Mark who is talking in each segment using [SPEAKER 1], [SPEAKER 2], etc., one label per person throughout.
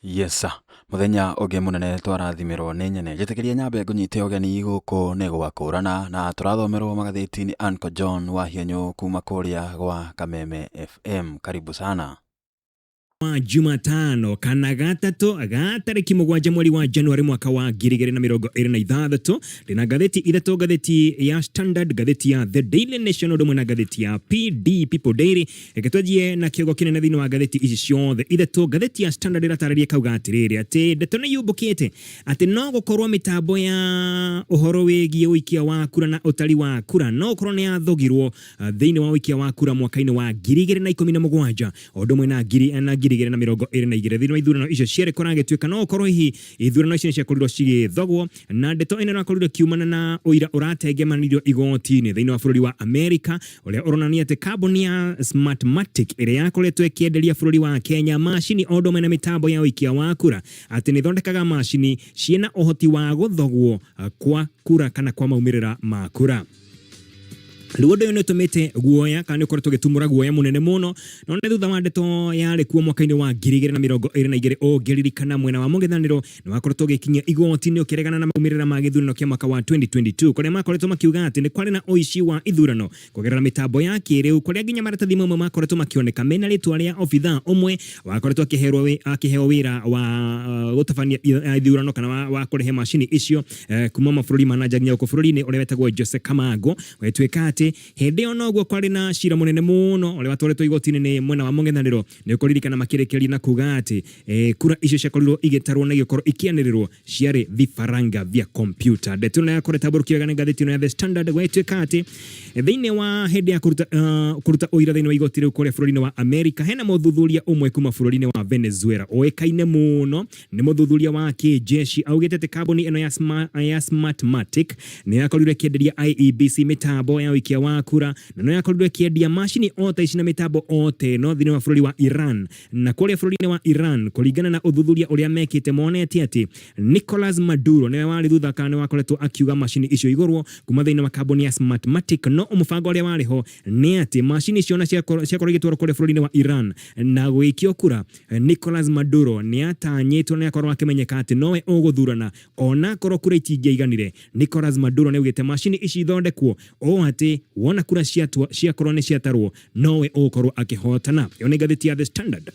[SPEAKER 1] Yes sir. Mũthenya ũngĩ mũnene twarathimirwo nĩ nyene. Njĩtĩkĩria nyambe ngũnyite ũgeni gũkũ nĩ gwakũrana na tũrathomerwo magathĩti nĩ Uncle John Wahianyũ kuma kũrĩa gwa Kameme FM. Karibu sana.
[SPEAKER 2] Wa Jumatano kana gatatũ ga tarĩki 7 mweri wa Januari mwaka wa 2026, ndĩna ngathĩti ithatũ, ngathĩti ya Standard, ngathĩti ya The Daily Nation ũndũ ũmwe na ngathĩti ya PD People Daily. Reke twanjie na kĩongo kĩnene thĩinĩ wa ngathĩti ici ciothe ithatũ. Ngathĩti ya Standard ĩratarĩria kauga atĩrĩrĩ, atĩ ndeto nĩ yumbũkĩte atĩ no gũkorwo mĩtambo ya ũhoro wĩgiĩ ũikia wa kura na ũtari wa kura no gũkorwo nĩ yathogirwo thĩinĩ wa ũikia wa kura mwaka-inĩ wa 2017 o ũndũ ũmwe na 2022. Thĩinĩ wa ithurano icio cierĩ kũragĩtuĩka no gũkorwo hihi ithurano icio nĩ ciakorirwo cigĩthogwo, na ndeto ĩno ĩrakorirwo ĩkiumana na ũira ũratengemanirio igoti-inĩ thĩinĩ wa bũrũri wa Amerika, ũrĩa ũronania atĩ kambuni ya Smartmatic ĩrĩa yakoretwo ĩkĩenderia bũrũri wa Kenya macini o ũndũ ũmwe na mĩtambo ya ũikia wa kura, atĩ nĩ ĩthondekaga macini ciĩna ũhoti wa gũthogwo kwa kura kana kwa maumĩrĩra ma kura. Rĩu ũndũ ũyũ nĩ ũtũmĩte guoya kana nĩ ũkoretwo ũgĩtumũra guoya mũnene mũno, no nĩ thutha wa ndeto yarĩ kuo mwaka-inĩ wa 2022, ũngĩririkana mwena wa mũng'ethanĩro nĩ wakoretwo ũgĩkinyia igoti-inĩ ũkĩregana na maumĩrĩra ma gĩthurano kĩa mwaka wa 2022, kũrĩa makoretwo makiuga atĩ nĩ kwarĩ na ũici wa ithurano kũgerera mĩtambo ya kĩrĩu, kũrĩa nginya maratathi mamwe makoretwo makĩoneka mena rĩtwa rĩa obithaa ũmwe wakoretwo akĩheo wĩra wa gũtabania ithurano kana wa kũrehe macini icio kuma mabũrũri ma nanja nginya gũkũ bũrũri-inĩ, ũrĩa wetagwo Jose Camargo. Gwĩtuĩka atĩ hĩndĩ ĩyo noguo kwarĩ na cira mũnene mũno ũrĩa watwarĩtwo igoti-inĩ nĩ mwena wa mũng'ethanĩro. Nĩ ũkũririkana makĩrĩkĩrĩria na kuga atĩ kura icio ciakorirwo igĩtarwo na igĩkorwo ikĩanĩrĩrwo ciarĩ vifaranga vya kompyuta. Ndeto ĩno yakorwo ĩtambũrũkio wega nĩ ngathĩti ĩno ya The Standard. Gwĩtuĩka atĩ thĩinĩ wa hĩndĩ ya kũruta ũira thĩinĩ wa igoti rĩu kũrĩa bũrũri-inĩ wa Amerika, hena mũthuthuria ũmwe kuma bũrũri-inĩ wa Venezuela ũĩkaine mũno nĩ mũthuthuria wa kĩjeshi, augĩte atĩ kambuni ĩno ya Smartmatic nĩ yakorirwo ĩkĩenderia IEBC mĩtambo ya ũikia wa kura, na no yakorirwo ĩkĩendia macini o ta ici na mĩtambo o ta ĩno thĩinĩ wa bũrũri wa Iran. Na kũrĩa bũrũri-inĩ wa Iran, kũringana na ũthuthuria ũrĩa mekĩte, monete atĩ Nicolas Maduro nĩwe warĩ thutha kana nĩwe wakoretwo akiuga macini icio igũrwo kuma thĩinĩ wa kambuni ya Smartmatic. No mũbango ũrĩa warĩ ho nĩ atĩ macini icio ona ciakorwo igĩtwarwo kũrĩa bũrũri-inĩ wa Iran na gũgĩikio kura, Nicolas Maduro nĩ atanyĩtwo nĩ akorwo akĩmenyeka atĩ nowe ũgũthurana ona akorwo kura itingĩaiganire. Nicolas Maduro nĩ augĩte macini ici ithondekwo ũũ atĩ wona kura ciakorwo nĩ ciatarwo nowe ũgũkorwo akĩhotana. Ĩyo nĩ ngathĩti ya The Standard.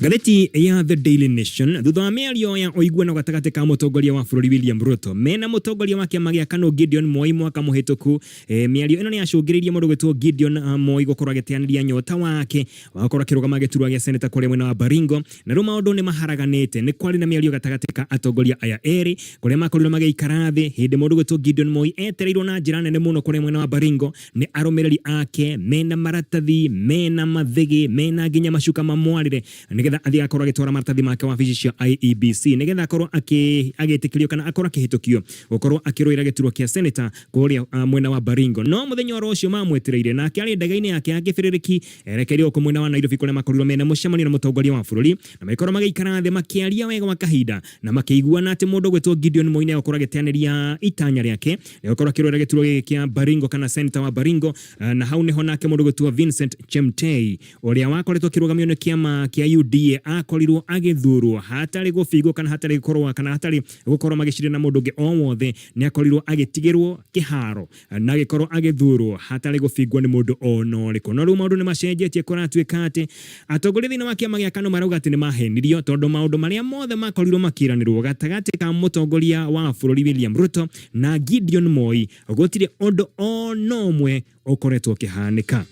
[SPEAKER 2] Ngathĩti ya The Daily Nation, thutha wa mĩario ya ũiguano gatagatĩ ka mũtongoria wa bũrũri William Ruto mena mũtongoria wa kĩama gĩa KANU Gideon Moi mwaka mũhĩtũku, mĩario ĩno nĩ yacũngĩrĩirie mũndũ gwĩtwo Gideon Moi gũkorwo agĩteanĩria nyota wake wa gũkorwo akĩrũgama gĩturwa gĩa seneta kũrĩa mwena wa Baringo. Na rĩu maũndũ nĩ maharaganĩte. Nĩ kwarĩ na mĩario gatagatĩ ka atongoria aya erĩ, kũrĩa makorirwo magĩikara thĩ hĩndĩ mũndũ gwĩtwo Gideon Moi etereirwo na njĩra nene mũno kũrĩa mwena wa Baringo nĩ arũmĩrĩri ake mena maratathi, mena mathĩgĩ, mena nginya macuka mamwarĩre, nĩgetha athiĩ akorwo agĩtwara maratathi make wabici cia IEBC nĩgetha akorwo agĩtĩkĩrio kana akorwo akĩhĩtũkio gũkorwo akĩrũĩra gĩturwa kĩa seneta kũrĩa mwena wa Baringo. No mũthenya oro ũcio mamwetereire nake arĩ ndege-inĩ yake ya kĩbĩrĩrĩki erekeire gũkũ mwena wa Nairobi, kũrĩa makorirwo mena mũcemanio na mũtongoria wa bũrũri, na magĩkorwo magĩikara thĩ makĩaria wega wa kahinda na makĩiguana atĩ mũndũ ũgwĩtwo Gideon Moi nĩegũkorwo agĩteanĩria itanya rĩake nĩegũkorwo akĩrũĩra gĩturwa gĩkĩ kĩa Baringo kana seneta wa Baringo. Na hau nĩho nake mũndũ ũgwĩtwo Vincent Chemtei, ũrĩa wakoretwo akĩrũgamio nĩ kĩama kĩa UDA, akorirwo agĩthurwo hatarĩ gũbingwo kana hatarĩ kũrũa kana hatarĩ gũkorwo magĩcindana na mũndũ ũngĩ o wothe. Nĩ akorirwo agĩtigĩrwo kĩharo na agĩkorwo agĩthurwo hatarĩ gũbingwo nĩ mũndũ ona ũrĩkũ. No rĩu maũndũ nĩ macenjetie, kũratuĩka atĩ atongoria thĩinĩ wa kĩama gĩa KANU marauga atĩ nĩ mahenirio, tondũ maũndũ marĩa mothe makorirwo makĩranĩrwo gatagatĩ ka mũtongoria wa bũrũri William Ruto na Gideon Moi, gũtirĩ ũndũ ona ũmwe ũkoretwo ũkĩhanĩka.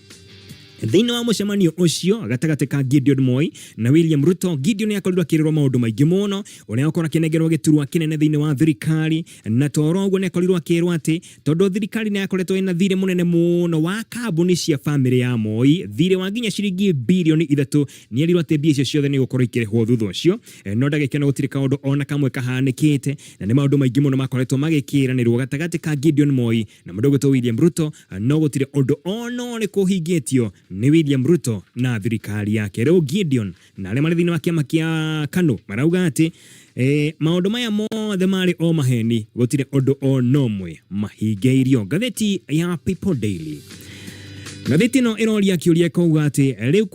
[SPEAKER 2] Thĩinĩ wa mũcemanio ũcio gatagatĩ ka Gideon Moi na William Ruto, Gideon nĩ akorirwo akĩrĩrwo maũndũ maingĩ mũno, ũrĩa akorwo akĩnengerwo gĩturwa kĩnene thĩinĩ wa thirikari, na toro ũguo nĩ akorirwo akĩrwo atĩ tondũ thirikari nĩ yakoretwo ĩna thirĩ mũnene mũno wa kambuni cia bamĩrĩ ya Moi, thirĩ wa nginya ciringi birioni 3, nĩ erirwo atĩ mbia icio ciothe nĩ igũkorwo ikĩrĩhwo thutha ũcio. No ndagĩka ĩno gũtirĩ kaũndũ ona kamwe kahanĩkĩte, na nĩ maũndũ maingĩ mũno makoretwo magĩkĩranĩrwo gatagatĩ ka Gideon Moi na mũndũ ũgwĩtwo William Ruto, no gũtirĩ ũndũ ona ũrĩkũ ũhingĩtio nĩ William Ruto na thirikari yake. Rĩu Gideon na arĩa marĩ thĩinĩ wa kĩama kĩa KANU marauga atĩ maũndũ maya mothe marĩ o maheni, gũtirĩ ũndũ ona ũmwe mahingĩirio. Ngathĩti ya People Daily. Ngathĩti ĩno ĩroria kĩũria ĩkauga atĩ rĩu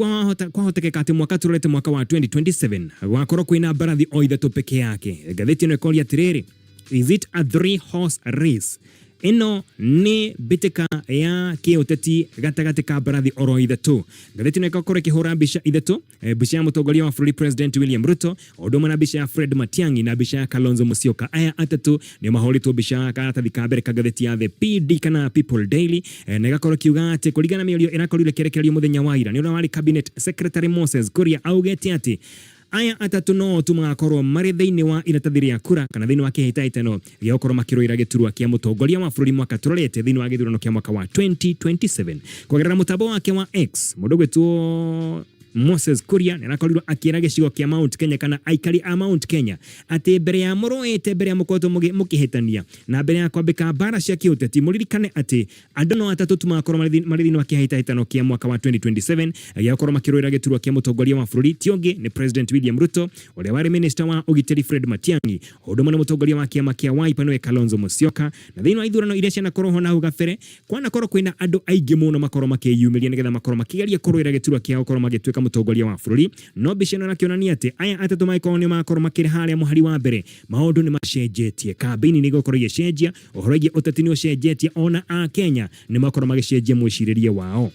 [SPEAKER 2] kwahotekeka atĩ mwaka tũrorete mwaka wa 2027 gwakorwo kwĩna mbarathi o ithatũ peke yake. Ngathĩti ĩno ĩkoria atĩrĩrĩ, is it a three horse race? Ĩno nĩ mbĩtĩka ya kĩũteti gatagatĩ ka mbarathi oro ithatũ. Ngathĩti ĩno ĩgakorwo ĩkĩhũra mbica ithatũ, mbica ya mũtongoria wa bũrũri President William Ruto, o ũndũ ũmwe na mbica ya Fred Matiang'i na mbica ya Kalonzo Musyoka. Aya atatũ nĩo mahũrĩtwo mbica karatathi ka mbere ka ngathĩti ya The PD kana People Daily, na ĩgakorwo ĩkiuga atĩ kũringana na mĩario ĩrakorirwo ĩkĩrekererio mũthenya wa ira nĩ ũrĩa warĩ Cabinet Secretary Moses Kuria augĩte atĩ aya atatũ no tu magakorwo marĩ thĩinĩ wa iratathi rĩa kura kana thĩinĩ wa kĩhĩtahĩtano gĩa gũkorwo makĩrũĩra gĩturwa kĩa mũtongoria wa bũrũri mwaka tũrorete thĩinĩ wa gĩthurano kĩa mwaka wa 2027. Kũgerera mũtambo wake wa X, mũndũ ũgwĩtwo Moses Kuria nĩ arakorirwo akĩra gĩcigo kĩa Mount Kenya kana aikari a Mount Kenya atĩ mbere ya mũrũĩte, mbere ya mũkoretwo mũkĩhĩtania na mbere ya kwambĩka mbara cia kĩũteti, mũririkane atĩ andũ no atatũ tu magakorwo marĩ thĩinĩ wa kĩhĩtahĩtano kĩa mwaka wa 2027 gĩa gũkorwo makĩrũĩra gĩturwa kĩa mũtongoria wa bũrũri, ti ũngĩ nĩ President William Ruto, ũrĩa warĩ minister wa ũgitĩri Fred Matiang'i, o ũndũ ũmwe na mũtongoria wa kĩama kĩa Wiper nĩwe Kalonzo Musyoka. Na thĩinĩ wa ithurano iria cianakorwo ho na hau gabere, kwanakorwo kwĩna andũ aingĩ mũno makorwo makĩyumĩria nĩgetha makorwo makĩgeria kũrũĩra gĩturwa kĩa gũkorwo magĩtuĩka mũtongoria wa bũrũri. No mbica ĩno ĩrakĩonania atĩ aya atatũ mangĩkorwo nĩo magakorwo makĩrĩ harĩa mũhari wa mbere, maũndũ nĩ macenjetie, kambĩini nĩ ĩgũkorwo ĩgĩcenjia, ũhoro wĩgiĩ ũteti nĩ ũcenjetie, ona Akenya nĩ makorwo magĩcenjia mwĩcirĩrie wao.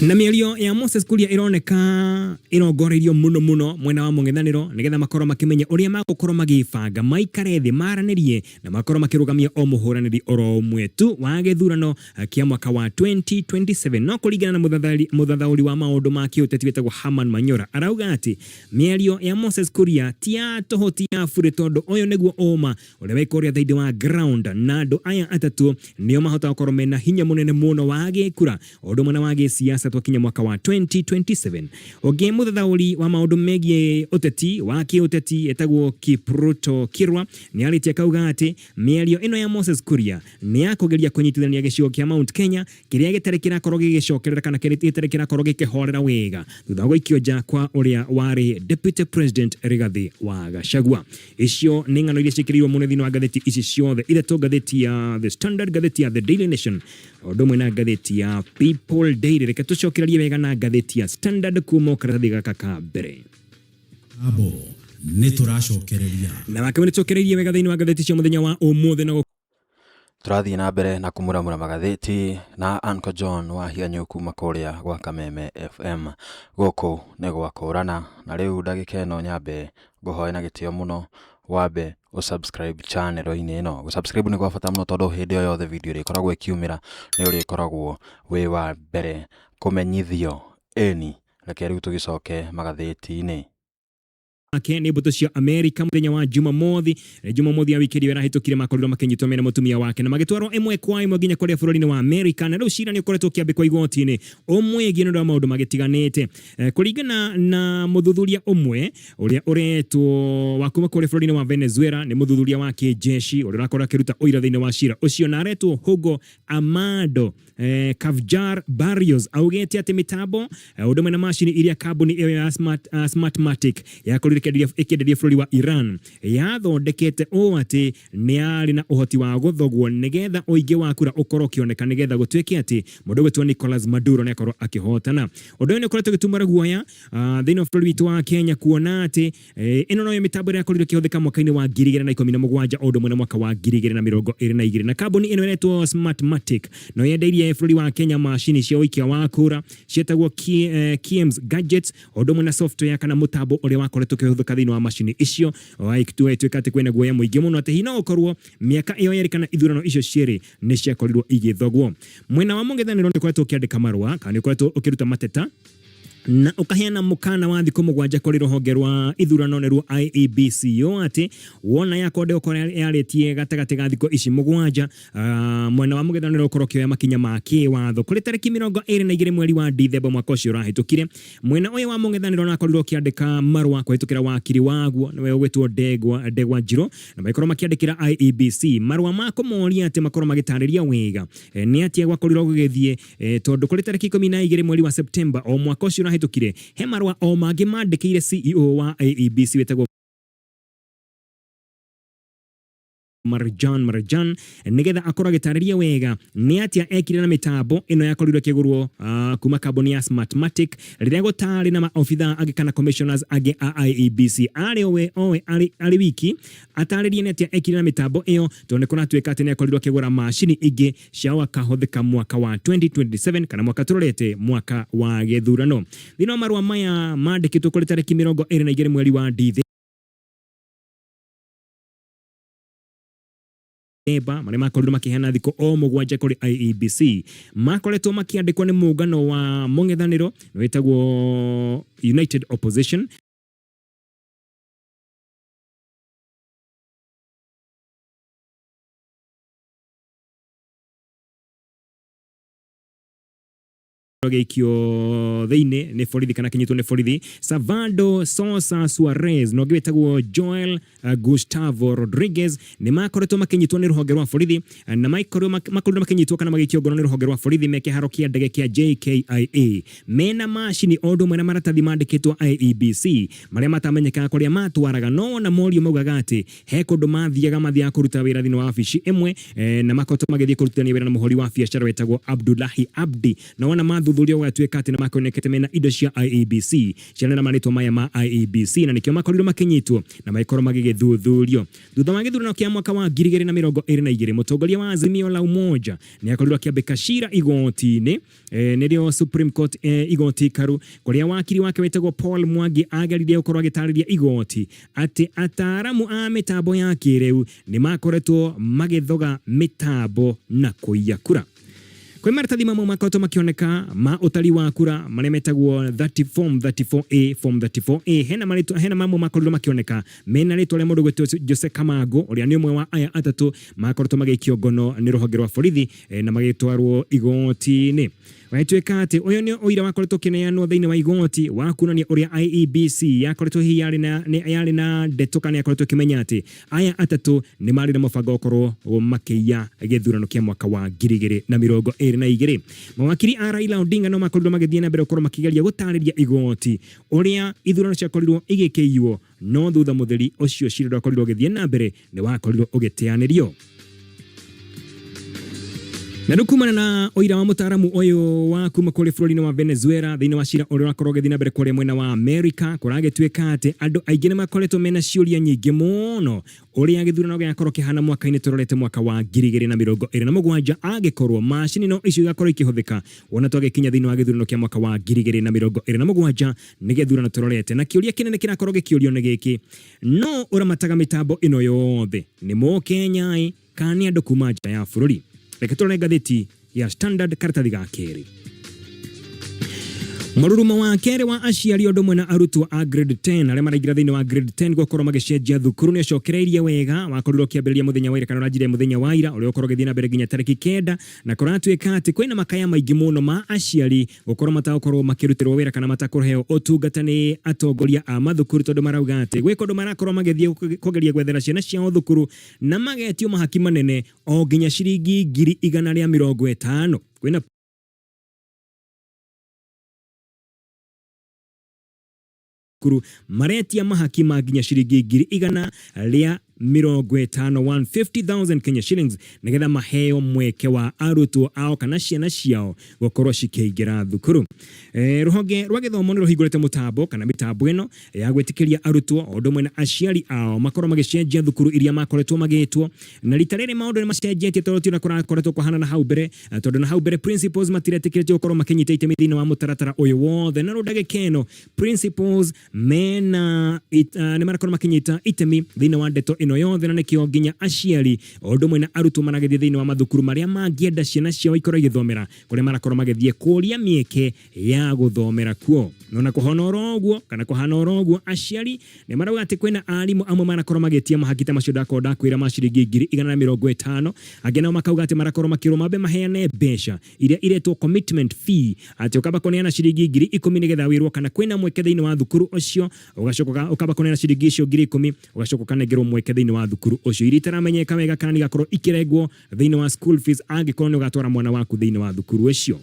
[SPEAKER 2] Na mĩario ya Moses Kuria ĩroneka ĩrongoreirio mũno mũno mwena wa mũng'ethanĩro nĩgetha makorwo makĩmenya ũrĩa magũkorwo magĩbanga, maikare thĩ maranĩrie na makorwo makĩrũgamia o mũhũranĩri oro ũmwe tu wa gĩthurano kĩa mwaka wa 2027. No kũringana na mũthathaũri wa maũndũ ma kĩũteti wĩtagwo Herman Manyora, arauga atĩ mĩario ya Moses Kuria ti ya tũhũ, ti ya burĩ, tondũ ũyũ nĩguo ũma ũrĩa wĩ kũrĩa thĩinĩ wa ground, na andũ aya atatũ nĩo mahota gũkorwo mena hinya mũnene mũno wa gĩkura o ũndũ ũmwe na wa gĩsiasa twakinya mwaka wa 2027. Ũngĩ mũthathaũri wa maũndũ megiĩ ũteti wa kĩũteti etagwo Kipruto Kirwa nĩ arĩtie akauga atĩ mĩario ĩno ya Moses Kuria nĩ ya kũgeria kũnyitithania gĩcigo kĩa Mount Kenya kĩrĩa gĩtarĩ kĩrakorwo gĩgĩcokerera kana kĩrĩa gĩtarĩ kĩrakorwo gĩkĩhorera wega thutha wa gũikio nja kwa ũrĩa warĩ Deputy President Rigathi wa Gachagua. Icio nĩ ng'ano iria ciĩkĩrĩirwo mũno thĩinĩ wa ngathĩti ici ciothe ithatũ, ngathĩti ya The Standard, ngathĩti ya The Daily Nation o ũndũ ũmwe na ngathĩti ya People Daily. Reke tũcokererie wega na ngathĩti ya Standard kuma karatathi gaka ka mbere.
[SPEAKER 3] Abo nĩ tũracokereria.
[SPEAKER 2] Na wake nĩ tũcokereirie wega thĩinĩ wa ngathĩti cia mũthenya wa ũmũthĩ na
[SPEAKER 1] Tũrathiĩ na mbere na kũmuramura magathĩti na Uncle John wa Hianyũ kuma kũrĩa gwa Kameme FM. Gũkũ nĩ gwa kũrana na rĩu ndagĩka ĩno nyambe ngũhoe na gĩtĩo mũno wambe ũ subscribe channel -inĩ ĩno. Gũ subscribe nĩ gwa bata mũno tondũ hĩndĩ o yothe video ĩrĩkoragwo ĩkiumĩra nĩ ũrĩkoragwo wĩ wa mbere kũmenyithio. Ĩni, reke rĩu tũgĩcoke magathĩti-inĩ.
[SPEAKER 2] Wake nĩ mbũtũ cia Amerika mũthenya wa Jumamothi. Jumamothi ya wikendi ĩyo ĩrahĩtũkire makorirwo makĩnyitwo mena mũtumia wake na magĩtwarwo ĩmwe kwa ĩmwe nginya kũrĩa bũrũri-inĩ wa Amerika, na rĩu cira nĩ ũkoretwo ũkĩambĩkwo igoti-inĩ ũmwĩgiĩ nĩ ũndũ wa maũndũ magĩtiganĩte. Kũringana na mũthuthuria ũmwe ũrĩa ũretwo wa kuma kũrĩa bũrũri-inĩ wa Venezuela, nĩ mũthuthuria wa kĩnjeshi ũrĩa ũrakorwo akĩruta ũira thĩinĩ wa cira ũcio, na aretwo Hugo Amado Kavjar Barrios, augĩte atĩ mĩtambo ũndũ ũmwe na macini iria kambuni ĩyo ya Smartmatic yakorirwo ĩkĩenderia bũrũri wa Iran yathondekete ũũ atĩ nĩ yarĩ na ũhoti wa gũthogwo nĩgetha ũingĩ wa kura ũkorwo ũkĩoneka nĩgetha gũtuĩke atĩ mũndũ ũgwĩtwo Nicolas Maduro nĩ akorwo akĩhotana. Ũndũ ũyũ nĩ ũkoretwo ũgĩtumũra guoya thĩinĩ wa bũrũri witũ wa Kenya, kuona atĩ ĩno noyo mĩtambo ĩrĩa yakorirwo ĩkĩhũthĩka mwaka-inĩ wa 2017 o ũndũ ũmwe na mwaka wa 2022, na kambuni ĩno ĩretwo Smartmatic no yendeirie bũrũri wa Kenya macini cia ũikia wa kura cietagwo KIEMS Gadgets o ũndũ ũmwe na software kana mũtambo ũrĩa wakoretwo ũkĩhũthĩka thĩinĩ wa macini icio. Ituĩka atĩ kwĩna guoya mũingĩ mũno atĩ hihi no gũkorwo mĩaka ĩyo yerĩ kana ithurano icio cierĩ nĩ ciakorirwo igĩthogwo. Mwena wa mũng'ethanĩro nĩ ũkoretwo ũkĩandĩka marũa kana nĩ ũkoretwo ũkĩruta mateta na ũkaheana mũkana wa thikũ 7 kũrĩ rũhonge rwa ithurano nĩruo IEBC ũũ atĩ wona yakonde ũkorwo yarĩtie gatagatĩ ga thikũ ici 7, mwena wa mũng'ethanĩro ũkorwo ũkĩoya makinya ma kĩwatho. Kũrĩ tarĩki 22 mweri wa Dithemba mwaka ũcio ũrahĩtũkire, mwena ũyũ wa mũng'ethanĩro nakorirwo ũkĩandĩka marũa kũhĩtũkĩra wakiri waguo nĩwe ũgwĩtwo Ndegwa Njirũ, na magĩkorwo makĩandĩkĩra IEBC marũa ma kũmoria atĩ makorwo magĩtarĩria wega nĩ atĩa gwakorirwo gũgĩthiĩ, tondũ kũrĩ tarĩki 12 mweri wa Septemba o mwaka ũcio ũrahĩtũkire, he marũa o mangĩ mandĩkĩire CEO wa IEBC wĩtagwo Marjan Marjan nigetha akorwo agĩtarĩria wega nĩ atĩa ekire na mĩtambo ĩno yakorirwo ĩkĩgũrwo kuma kambuni ya Smartmatic rĩrĩa gũtarĩ na maobitha angĩ kana commissioners angĩ a IEBC arĩ owe owe arĩ arĩ wiki atarĩrie nĩ atĩa ekire na mĩtambo ĩyo tondũ nĩ kũratuĩka atĩ nĩ akorirwo akĩgũra macini ingĩ cia wakahũthĩka mwaka wa 2027 kana mwaka tũrorete mwaka wa gĩthurano. Thĩinĩ wa marũa maya mandĩkĩtwo kũrĩ tarĩki 22 mweri wa Dithemba marĩa makorirwo makĩheana thikũ o 7 kũrĩ IEBC makoretwo makĩandĩkwo nĩ mũngano wa mũng'ethanĩro wĩtagwo United Opposition. Gĩikio thĩinĩ nĩ borithi kana kĩnyitwo nĩ borithi Salvador Sosa Suarez na ũngĩ wĩtagwo Joel Gustavo Rodriguez nĩ makoretwo makĩnyitwo nĩ rũhonge rwa borithi na makorirwo makĩnyitwo kana magĩikio ngono nĩ rũhonge rwa borithi me kĩharo kĩa ndege kĩa JKIA mena macini o ũndũ ũmwe na maratathi mandĩkĩtwo IEBC marĩa matamenyekaga kũrĩa matwaraga, no wona morio maugaga atĩ he kũndũ mathiaga mathiaga kũruta wĩra thĩinĩ wa wabici ĩmwe na makoretwo magĩthiĩ kũrutithania wĩra na mũhũri wa biacara wetagwo Abdullahi Abdi, na wona mathuthurio gũgatuĩka atĩ nĩ makonekete mena indo cia IEBC ciana na marĩtwa maya ma IEBC, na nĩkĩo makorirwo makĩnyitwo na magĩkorwo magĩgĩthuthurio. Thutha wa gĩthurano kĩa mwaka wa 2022, mũtongoria wa Azimio la Umoja nĩ akorirwo akĩambĩka cira igoti-inĩ, nĩrĩo Supreme Court, igoti ikaru, kũrĩa wakiri wake wĩtagwo Paul Mwangi ageririe gũkorwo agĩtarĩria igoti atĩ ataaramu a mĩtambo ya kĩrĩu nĩ makoretwo magĩthoga mĩtambo na kũiya kura. Kwĩ maratathi mamwe makoretwo makĩoneka ma ũtari wa kura marĩa metagwo 30 form 34A, form 34A, hena marĩtwa, hena mamwe makorirwo makĩoneka mena rĩtwa rĩa mũndũ gwĩtwo Jose Kamango ũrĩa nĩ ũmwe wa aya atatũ makoretwo magĩikio ngono nĩ rũhonge rwa borithi na magĩtwarwo igoti-inĩ. Gũgĩtuĩka atĩ ũyũ nĩ ũira wakoretwo ũkĩneanwo thĩinĩ wa igoti wa kuonania ũrĩa IEBC yakoretwo hihi yarĩ na ndeto kana yakoretwo ĩkĩmenya atĩ aya atatũ nĩ marĩ na mũbango wa gũkorwo makĩiya gĩthurano kĩa mwaka wa 2022. Mawakiri a Raila Odinga no makorirwo magĩthiĩ na mbere gũkorwo makĩgeria gũtarĩria igoti ũrĩa ithurano ciakorirwo igĩkĩiywo, no thutha mũtheri ũcio cira ndwakorirwo ũgĩthiĩ na mbere, nĩ wakorirwo ũgĩteanĩrio. Na rĩu kumana na ũira wa mũtaaramu ũyũ wa kuma kũrĩ bũrũri-inĩ wa Venezuela thĩinĩ wa cira ũrĩa ũrakorwo ũgĩthiĩ na mbere kũrĩa mwena wa Amerika, kũragĩtuĩka atĩ andũ aingĩ nĩ makoretwo mena ciũria nyingĩ mũno ũrĩa gĩthurano gĩgakorwo kĩhana mwaka-inĩ tũrorete mwaka wa 2027, angĩkorwo macini no icio igakorwo ikĩhũthĩka wona twagĩkinya thĩinĩ wa gĩthurano kĩa mwaka wa 2027 nĩ gĩthurano tũrorete. Na kĩũria kĩnene kĩrakorwo gĩkĩũrio nĩ gĩkĩ, no ũramataga mĩtambo ĩno yothe nĩ Mũkenya-ĩ kana nĩ andũ kuma nja ya bũrũri? Reke tũrore ngathĩti ya Standard karatathi ga kerĩ. Mũrurumo wa kerĩ wa aciari ũndũ ũmwe na arutwo a grade 10 arĩa maraingĩra thĩinĩ wa grade 10 gũkorwo magĩcenjia thukuru nĩ ũcokereirie wega, wakorirwo ũkĩambĩrĩria mũthenya wa ira kana ũranjirie mũthenya wa ira ũrĩa ũkorwo ũgĩthiĩ na mbere nginya tarĩki 9, na kũratuĩka atĩ kwĩna makaya maingĩ mũno ma aciari gũkorwo matagũkorwo makĩrutĩrwo wĩra kana matakũheo ũtungata nĩ atongoria a mathukuru, tondũ marauga atĩ gwĩ kũndũ marakorwo magĩthiĩ kũgeria gwethera ciana ciao thukuru na magetio mahaki manene o nginya ciringi 150,000. Kwĩna thukuru maretia mahaki ma nginya ciringi 150,000, 150,000 Kenya shillings, nigetha maheo mweke wa arutwo ao kana ciana ciao gũkorwo cikĩingĩra thukuru. Rũhonge rwa gĩthomo nĩ rũhingũrĩte mũtambo kana mĩtambo ĩno ya gwĩtĩkĩria arutwo o ũndũ ũmwe na aciari ao makorwo magĩcenjia thukuru iria makoretwo magĩtwo, na rita rĩrĩ maũndũ nĩ macenjetie tondũ ti ũrĩa kũrakoretwo kũhana na hau mbere, tondũ na hau mbere principals matiretĩkĩrĩtio gũkorwo makĩnyita itemi thĩinĩ wa mũtaratara ũyũ wothe, na rĩu ndagĩka ĩno principals mena nĩ marakorwo makĩnyita itemi thĩinĩ wa ndeto ĩno yothe, na nĩkĩo nginya aciari o ũndũ ũmwe na arutwo maragĩthiĩ thĩinĩ wa mathukuru marĩa mangĩenda ciana ciao ikorwo igĩthomera, kũrĩa marakorwo magĩthiĩ kũria mĩeke ya gũthomera kuo. No na kũhona oro ũguo kana kũhana oro ũguo, aciari nĩ marauga atĩ kwĩna arimũ amwe marakorwo magĩtia mahaki ta macio ndakorwo ndakwĩra ma ciringi 150,000, angĩ nao makauga atĩ marakorwo makĩrwo mambe maheane mbeca iria iretwo commitment fee, atĩ ũkamba kũneana ciringi 10,000 nĩgetha wĩrwo kana kwĩna mweke thĩinĩ wa thukuru ũcio, ũgacoka ũkamba kũneana ciringi icio 10,000, ũgacoka ũkanengerwo mweke thĩinĩ wa thukuru ũcio, iria itaramenyeka wega kana nĩigakorwo ikĩrengwo thĩinĩ wa school fees angĩkorwo nĩ ũgatwara mwana waku thĩinĩ wa thukuru ũcio.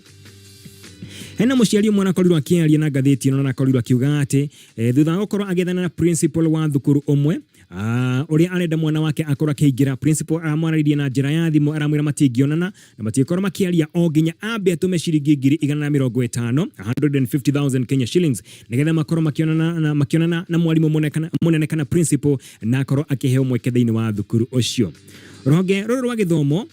[SPEAKER 2] Hena mũciari ũmwe arakorirwo akĩaria na ngathĩti ĩno na arakorirwo akiuga atĩ thutha wa gũkorwo agĩethana na principal wa thukuru ũmwe, Ũrĩa arenda mwana wake akorwo akĩingĩra, principal aramwarĩirie na njĩra ya thimũ, aramwĩra matingĩonana na matikorwo makĩaria o nginya ambe atũme ciringi 150,000, 150,000 Kenya shillings, nĩgetha makorwo makĩonana na mwarimũ mũnene kana principal, na akorwo akĩheo mweke thĩinĩ wa thukuru ũcio. Rũhonge rũrũ rwa gĩthomo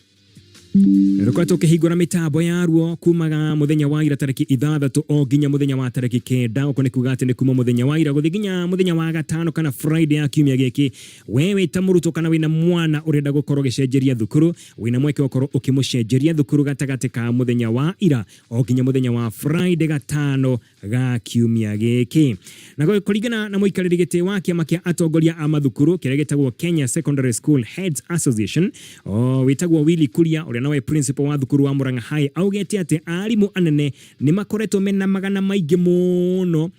[SPEAKER 2] rũkoretwo ũkĩhingũra mĩtambo yaruo kumaga mũthenya wa ira tarĩki 6 o nginya mũthenya wa tarĩki 9. Ũguo nĩ kuga atĩ nĩ kuma mũthenya wa ira gũthiĩ nginya mũthenya wa gatano kana Friday ya kiumia gĩkĩ. We wĩ ta mũrutwo kana wĩna mwana ũrenda gũkorwo ũgĩcenjeria thukuru, wĩna mweke wa gũkorwo ũkĩmũcenjeria thukuru gatagatĩ ka mũthenya wa ira o nginya mũthenya wa Friday, gatano ga kiumia gĩkĩ. Na kũringana na mũikarĩri gĩtĩ wa kĩama kĩa atongoria a mathukuru kĩrĩa gĩtagwo Kenya Secondary School Heads Association, o wĩtagwo Willy Kuria, ũrĩa nowe principal wa thukuru wa Murang'a High, augĩte atĩ arimũ anene nĩ makoretwo mena magana maingĩ mũno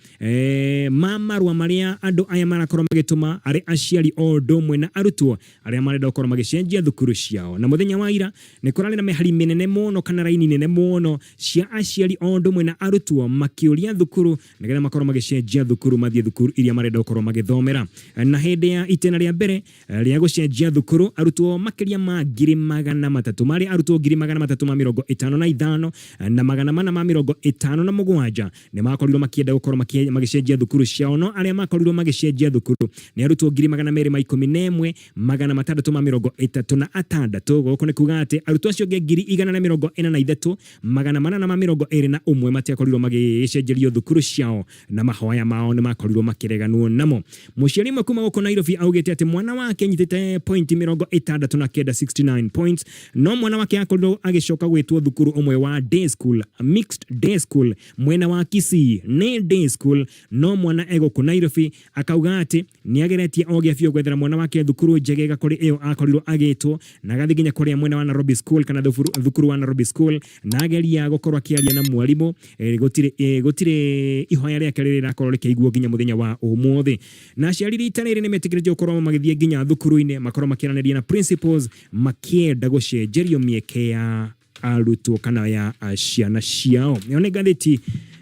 [SPEAKER 2] ma marũa marĩa andũ aya marakorwo magĩtũma arĩ aciari o ũndũ ũmwe na arutwo arĩa marenda gũkorwo magĩcenjia thukuru ciao. Na mũthenya wa ira nĩ kũrarĩ na mĩhari mĩnene mũno kana raini nene mũno cia aciari o ũndũ ũmwe na arutwo makĩũria thukuru nĩgetha makorwo magĩcenjia thukuru mathiĩ thukuru iria marenda gũkorwo magĩthomera. Na hĩndĩ ya itĩna rĩa mbere rĩa gũcenjia thukuru, arutwo makĩria ma 300,000, marĩ arutwo 355,457 nĩ makorirwo makĩenda gũkorwo magĩcenjia thukuru ciao, no arĩa makorirwo magĩcenjia thukuru nĩ arutwo 211,636. Gũkũ nĩ kuga atĩ arutwo acio angĩ 143,821 matiakorirwo magĩcenjerio thukuru ciao na mahoya mao nĩ makorirwo makĩreganwo namo. Mũciari ũmwe kuma gũkũ Nairobi augĩte atĩ mwana wake anyitĩte point 69, 69 points, no mwana wake akorirwo agĩcoka gwĩtwo thukuru ũmwe wa day school, mixed day school mwena wa Kisii. Nĩ day school, no mwana egũkũ Nairobi. Akauga atĩ nĩ ageretie o gĩa biũ gwethera mwana wake thukuru njegega kũrĩ ĩyo akorirwo agĩtwo, na agathiĩ nginya kũrĩa mwena wa Nairobi School kana thukuru wa Nairobi School, na ageria gũkorwo akĩaria na mwarimũ, gũtirĩ ihoya rĩake rĩrĩ rĩrakorwo rĩkĩiguo nginya mũthenya wa ũmũthĩ. Na aciari rita rĩrĩ nĩ metĩkĩrĩtio gũkorwo magĩthiĩ nginya thukuru-inĩ, makorwo makĩaranĩria na principals makĩenda gũcenjerio mĩeke ya arutwo kana ya ciana ciao. Ĩyo nĩ ngathĩti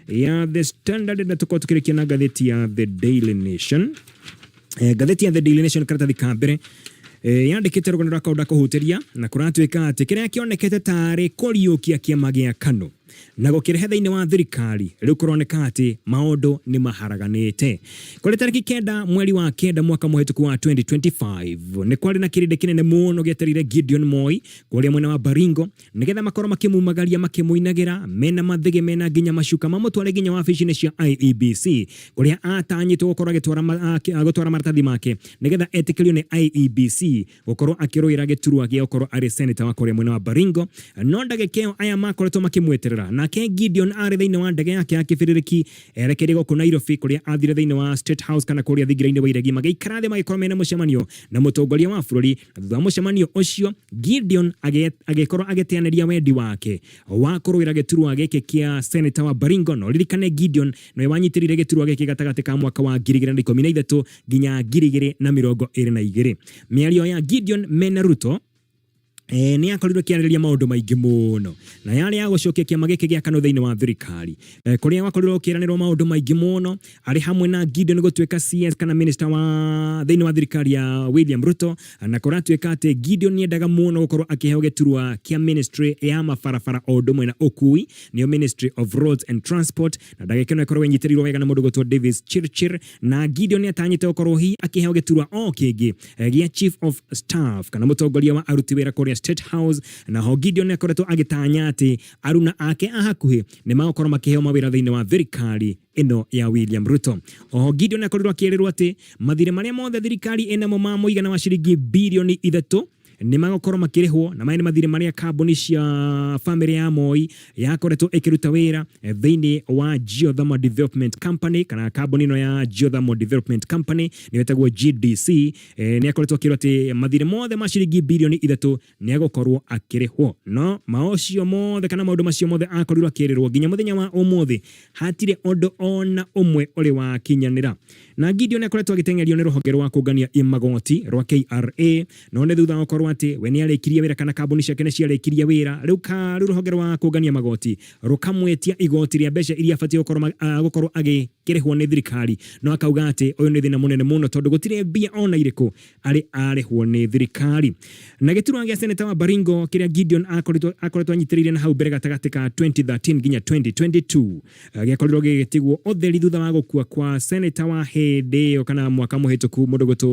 [SPEAKER 2] ya The Standard, na tũkorwo tũkĩrĩkia na ngathĩti ya The Daily Nation. Ngathĩti ya The Daily Nation karatathi ka mbere yandĩkĩte rũgano rwa kaũndũ kũhutĩria na kũratuĩka atĩ kĩrĩa kĩonekete tarĩ kũriũkia kĩama gĩa KANU na gũkĩrehe thĩinĩ wa thirikari, rĩu kũroneka atĩ maũndũ nĩ maharaganĩte. Kũrĩ tarĩki 9 mweri wa 9 mwaka mũhĩtũku wa 2025, nĩ kwarĩ na kĩrĩndĩ kĩnene mũno gĩetereire Gideon Moi kũrĩa mwena wa Baringo nĩgetha makorwo makĩmumagaria, makĩmũinagĩra mena mathĩgĩ, mena nginya macuka, mamũtware nginya wabici-inĩ cia IEBC kũrĩa atanyĩtwo gũkorwo agĩtwara maratathi make nĩgetha etĩkĩrio nĩ IEBC gũkorwo akĩrũĩra gĩturwa gĩa gũkorwo arĩ senator wa kũrĩa mwena wa Baringo. No ndagĩka ĩyo aya makoretwo makĩmweterera nake Gideon arĩ thĩinĩ wa ndege yake ya kĩbĩrĩrĩki erekeire gũkũ Nairobi, kũrĩa athire thĩinĩ wa State House kana kũrĩa thingira-inĩ wa Iregi, magĩikara thĩ magĩkorwo mena mũcemanio na mũtongoria wa bũrũri. Na thutha wa mũcemanio ũcio, Gideon agĩkorwo agĩteanĩria wendi wake wa kũrũĩra gĩturwa gĩkĩ kĩa senator wa Baringo. No ririkane Gideon nĩwe wanyitĩrĩire gĩturwa gĩkĩ gatagatĩ ka mwaka wa 2013 nginya 2022. Mĩario ya Gideon mena Ruto nĩ yakorirwo ĩkĩarĩrĩria maũndũ maingĩ mũno, na yarĩ ya gũcokia kĩama gĩkĩ gĩa KANU thĩinĩ wa thirikari, kũrĩa gwakorirwo gũkĩranĩrwo maũndũ maingĩ mũno, arĩ hamwe na Gideon gũtuĩka CS kana minister wa thĩinĩ wa thirikari ya William Ruto. Na kũratuĩka atĩ Gideon nĩendaga mũno gũkorwo akĩheo gĩturwa kĩa ministry ya mabarabara o ũndũ ũmwe na ũkui, nĩyo Ministry of Roads and Transport. Na ndagĩka ĩno ĩkorwo ĩnyitĩrĩirwo wega na mũndũ gwĩtwo Davis Chirchir. Na Gideon nĩatanyĩte gũkorwo hihi akĩheo gĩturwa o kĩngĩ gĩa Chief of Staff kana mũtongoria wa aruti wĩra kũrĩa State House. Naho Gideon nĩakoretwo agĩtanya atĩ aruna ake a hakuhĩ nĩ magũkorwo makĩheo mawĩra thĩinĩ wa thirikari ĩno ya William Ruto. Oho Gideon akorirwo akĩrĩrwo atĩ mathirĩ marĩa mothe thirikari ĩnamo ma mũigana wa ciringi birioni 3 nĩ magũkorwo makĩrĩhwo, na maya nĩ mathirĩ marĩa kambuni cia bamĩrĩ ya Moi yakoretwo ĩkĩruta wĩra thĩinĩ wa Geothermal Development Company, kana kambuni ĩno ya Geothermal Development Company nĩyo ĩtagwo GDC. Nĩ akoretwo akĩrwo atĩ mathirĩ mothe ma ciringi birioni 3 nĩ agũkorwo akĩrĩhwo, no maũcio mothe kana maũndũ macio mothe akorirwo akĩrĩrwo, nginya mũthenya wa ũmũthĩ hatirĩ ũndũ ona ũmwe ũrĩ wakinyanĩra. Na Gideon akoretwo agĩteng'erio nĩ rũhonge rwa kũngania magoti rwa KRA, no nĩ thutha wa gũkorwo Akerwo atĩ we nĩ arĩkirie wĩra kana kambuni ciake nĩ ciarĩkirie wĩra. Rĩu ka rĩu rũhonge rwa kũngania magoti rũkamwĩtia igoti rĩa mbeca iria abatiĩ gũkorwo gũkorwo agĩkĩrĩhwo nĩ thirikari, no akauga atĩ ũyũ nĩ thĩna mũnene mũno tondũ gũtirĩ mbia ona irĩkũ arĩ arĩhwo nĩ thirikari. Na gĩturwa gĩa seneta wa Baringo kĩrĩa Gideon akoretwo akoretwo anyitĩrĩire na hau mbere gatagatĩ ka 2013 nginya 2022 gĩakorirwo gĩgĩtigwo ũtheri thutha wa gũkua kwa seneta wa hĩndĩ ĩyo kana mwaka mũhĩtũku mũndũ gwĩtwo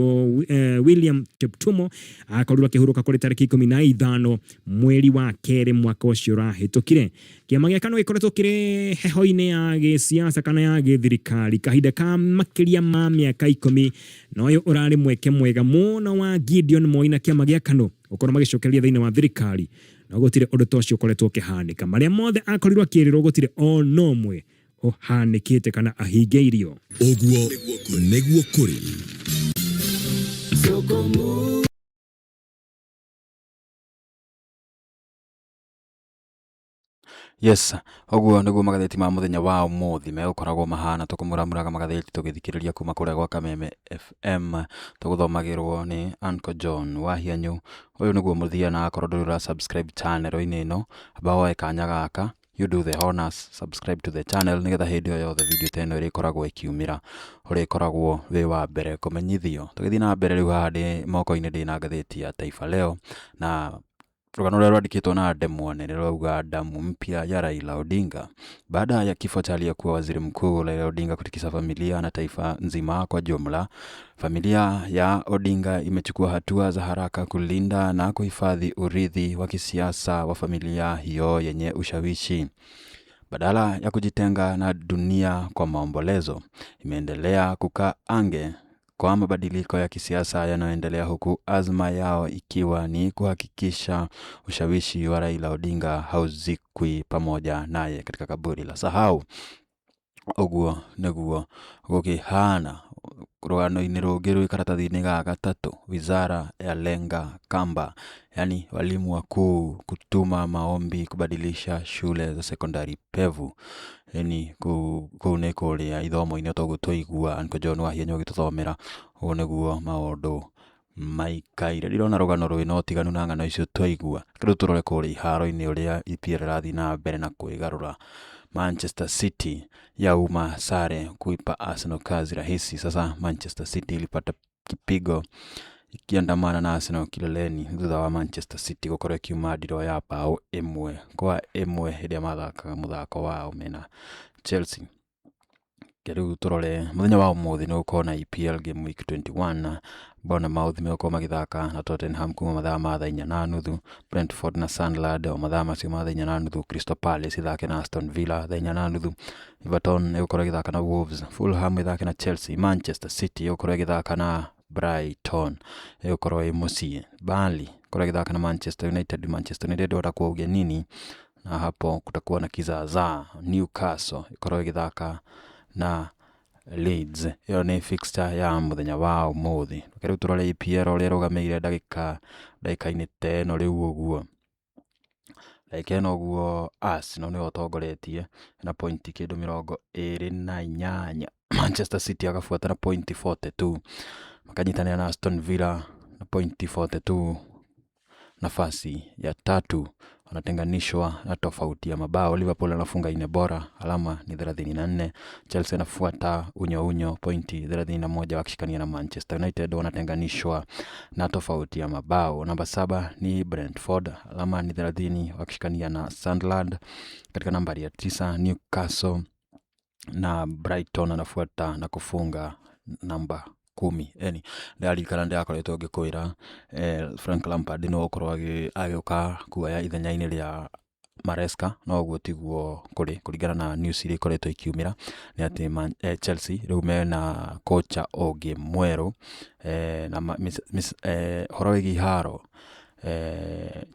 [SPEAKER 2] William Cheptumo. Akorirwo akĩhurũka kũrĩ tarĩki 15 mweri wa kerĩ mwaka ũcio ũrahĩtũkire. Kĩama gĩa KANU gĩkoretwo kĩrĩ heho-inĩ ya gĩsiasa kana ya gĩthirikari kahinda ka makĩria ma mĩaka 10, na ũyũ ũrarĩ mweke mwega mũno wa Gideon Moi na kĩama gĩa KANU gũkorwo magĩcokereria thĩinĩ wa thirikari, no gũtirĩ ũndũ ta ũcio ũkoretwo ũkĩhanĩka. Marĩa mothe akorirwo akĩrĩrwo gũtirĩ ona ũmwe ũhanĩkĩte kana ahingĩirio.
[SPEAKER 3] Ũguo nĩguo kũrĩ.
[SPEAKER 1] Yes, ũguo nĩguo magathĩti ma mũthenya wa ũmũthĩ megũkoragwo mahana. Tũkũmũramũraga magathĩti tũgĩthikĩrĩria kuma kũrĩa gwa Kameme FM, tũgũthomagĩrwo nĩ Uncle John Wahianyũ. Ũyũ nĩguo mũthia, na akorwo ndũrĩ ũra subscribe channel-inĩ ĩno, amba woe kanya gaka, you do the honors, subscribe to the channel, nĩgetha hĩndĩ o yothe video ta ĩno ĩrĩkoragwo ĩkiumĩra ũrĩkoragwo wĩ wa mbere kũmenyithio. Tũgĩthiĩ na mbere, rĩu haha ndĩ moko-inĩ ndĩna ngathĩti ya Taifa Leo, na rũgano rũrĩa rwandĩkĩtwo na ndemwa nene rũrauga damu mpya ya Raila Odinga. Baada ya kifo cha aliyekuwa waziri mkuu Raila Odinga kutikisa familia na taifa nzima kwa jumla, familia ya Odinga imechukua hatua za haraka kulinda na kuhifadhi urithi wa kisiasa wa familia hiyo yenye ushawishi. Badala ya kujitenga na dunia kwa maombolezo, imeendelea kukaa ange kwa mabadiliko ya kisiasa yanayoendelea, huku azma yao ikiwa ni kuhakikisha ushawishi wa Raila Odinga hauzikwi pamoja naye katika kaburi la sahau. Ũguo nĩguo gũkĩhana. Rũgano-inĩ rũngĩ rwĩ karatathi-inĩ ga gatatũ, wizara ya lenga kamba, yani walimu wakuu kutuma maombi kubadilisha shule za sekondari pevu. Yani kũu nĩ kũrĩa ithomo-inĩ toguo twaigua Uncle John Wahianyũ agĩtũthomera. Ũguo nĩguo maũndũ maikaire. Ndirona rũgano rwĩna ũtiganu na ng'ano icio twaigua. Rĩu tũrore kũrĩa iharo-inĩ ũrĩa EPL ĩrathiĩ na mbere na kwĩgarũra. Manchester City yauma sare kuipa Arsenal kazi rahisi. Sasa Manchester City ilipata kipigo ikiandamana na Arsenal kileleni thutha wa Manchester City gũkorwo ĩkiuma ndiro ya bao 1-1 hĩndĩ ĩrĩa mathakaga mũthako wao mena Chelsea. Rĩu tũrore mũthenya wa ũmũthĩ nĩ gũkorwo na EPL Game Week 21. Bournemouth megũkorwo magĩthaka na Tottenham kuma mathaa ma thaa 4:30, Brentford na Sunderland o mathaa macio ma thaa 4:30, Crystal Palace ĩthake na Aston Villa thaa 4:30, Everton ĩgũkorwo ĩgĩthaka na Wolves, Fulham ĩthake na Chelsea, Manchester City ĩgũkorwo ĩgĩthaka na Brighton ĩgũkorwo ĩ mũciĩ, Burnley ĩgũkorwo ĩgĩthaka na Manchester United, Manchester United watakuwa ugenini na hapo kutakuwa na kizaazaa. Newcastle ĩkorwo ĩgĩthaka na Leeds. Ĩyo nĩ fixture ya mũthenya wa ũmũthĩ. Reke rĩu tũrore EPL ũrĩa ĩrũgamĩire ndagĩka ndagĩka-inĩ ta ĩno rĩu ũguo. Ndagĩka ĩno ũguo Arsenal nĩyo ĩtongoretie na pointi kĩndũ 28. Manchester City agabuata na pointi 42, makanyitanĩra na Aston Villa na pointi 42 nafasi ya tatu, wanatenganishwa na tofauti ya mabao. Liverpool anafunga nne bora, alama ni 34. Chelsea anafuata unyo unyo pointi 31 wakishikania na Manchester United, wanatenganishwa na tofauti ya mabao. Namba 7 ni Brentford, alama ni 30 wakishikania na Sunderland. Katika nambari ya 9 Newcastle na Brighton anafuata na kufunga namba 10. Yani ndĩraririkana ndĩrakoretwo ngĩkwĩra Frank Lampard nĩwe ũkorwo agĩũka kuoya ithenya-inĩ rĩa Maresca, no ũguo tiguo kũrĩ kũringana na news iria ikoretwo ikiumĩra nĩ atĩ Chelsea rĩu mena kocha ũngĩ mwerũ, na ũhoro wĩgiĩ iharo,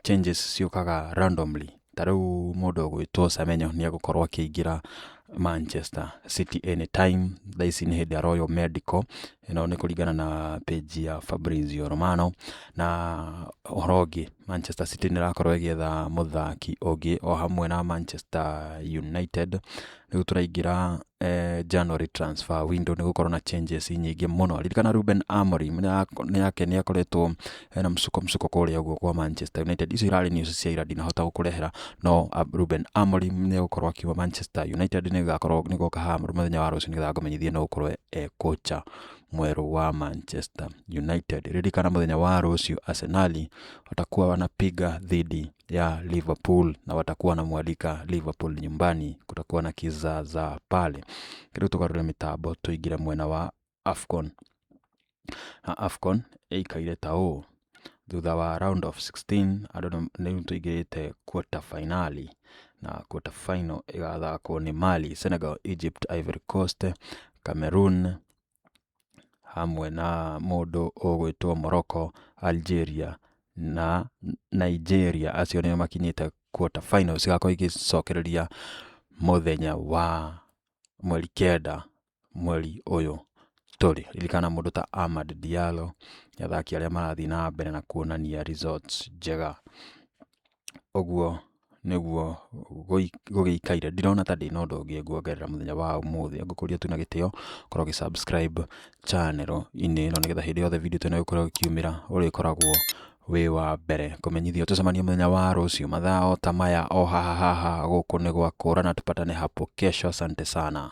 [SPEAKER 1] changes ciũkaga randomly. Ta rĩu mũndũ ũgwĩtwo Semenyo nĩ egũkorwo akĩingĩra Manchester City anytime. Thaa ici nĩ hĩndĩ aroywo medical, ĩno nĩ kũringana na page ya Fabrizio Romano. Na ũhoro ũngĩ, Manchester City nĩ ĩrakorwo ĩgĩetha mũthaki ũngĩ o hamwe na Manchester United. Rĩu tũraingĩra January transfer window, nĩ gũkorwo na changes nyingĩ mũno. Ririkana Ruben Amorim nĩ yake nĩ akoretwo ena msuko msuko kũrĩa ũguo kwa Manchester United. Icio irarĩ news cia ira, ndinahota gũkũrehera, no Ruben Amorim nĩ egũkorwo akiuma Manchester United. Nĩ gakorwo nĩ goka haha mũthenya wa rũciũ nĩgetha ngũmenyithie no ũkorwo e kocha mwerũ wa Manchester United. Ririkana mũthenya wa rũciũ Arsenali watakuwa wanapiga dhidi ya Liverpool na watakuwa wanamwalika Liverpool nyumbani, kutakuwa na kizaazaa pale. Rĩu tũgarũre mĩtambo tũingĩre mwena wa AFCON. Na AFCON ĩikaire ta ũũ: thutha wa round of 16 andũ nĩ tũingĩrĩte quarter finali, na quarter final ĩgathakwo nĩ Mali, Senegal, Egypt, Ivory Coast, Cameroon hamwe na mũndũ ũgwĩtwo Morocco, Algeria na Nigeria. Acio nĩo makinyĩte quarter final. Cigakorwo igĩcokereria mũthenya wa mweri 9 mweri ũyũ tũrĩ. Ririkana mũndũ ta Amad Diallo nĩ athaki arĩa marathiĩ na mbere na kuonania results njega. Ũguo nĩguo gũgĩikaire. Ndirona ta ndĩna ũndũ ũngĩ nguongerera mũthenya wa ũmũthĩ. Ngũkũria tu na gĩtĩo ũkorwo ũgĩ subscribe channel-inĩ ĩno, nĩgetha hĩndĩ yothe video ta ĩno ĩgũkorwo ĩkiumĩra ũrĩkoragwo wĩ wa mbere kũmenyithio. Tũcemanie mũthenya wa rũciũ mathaa o ta maya o haha haha gũkũ nĩ gwa Kũrana. Tupatane hapo kesho. Asante sana.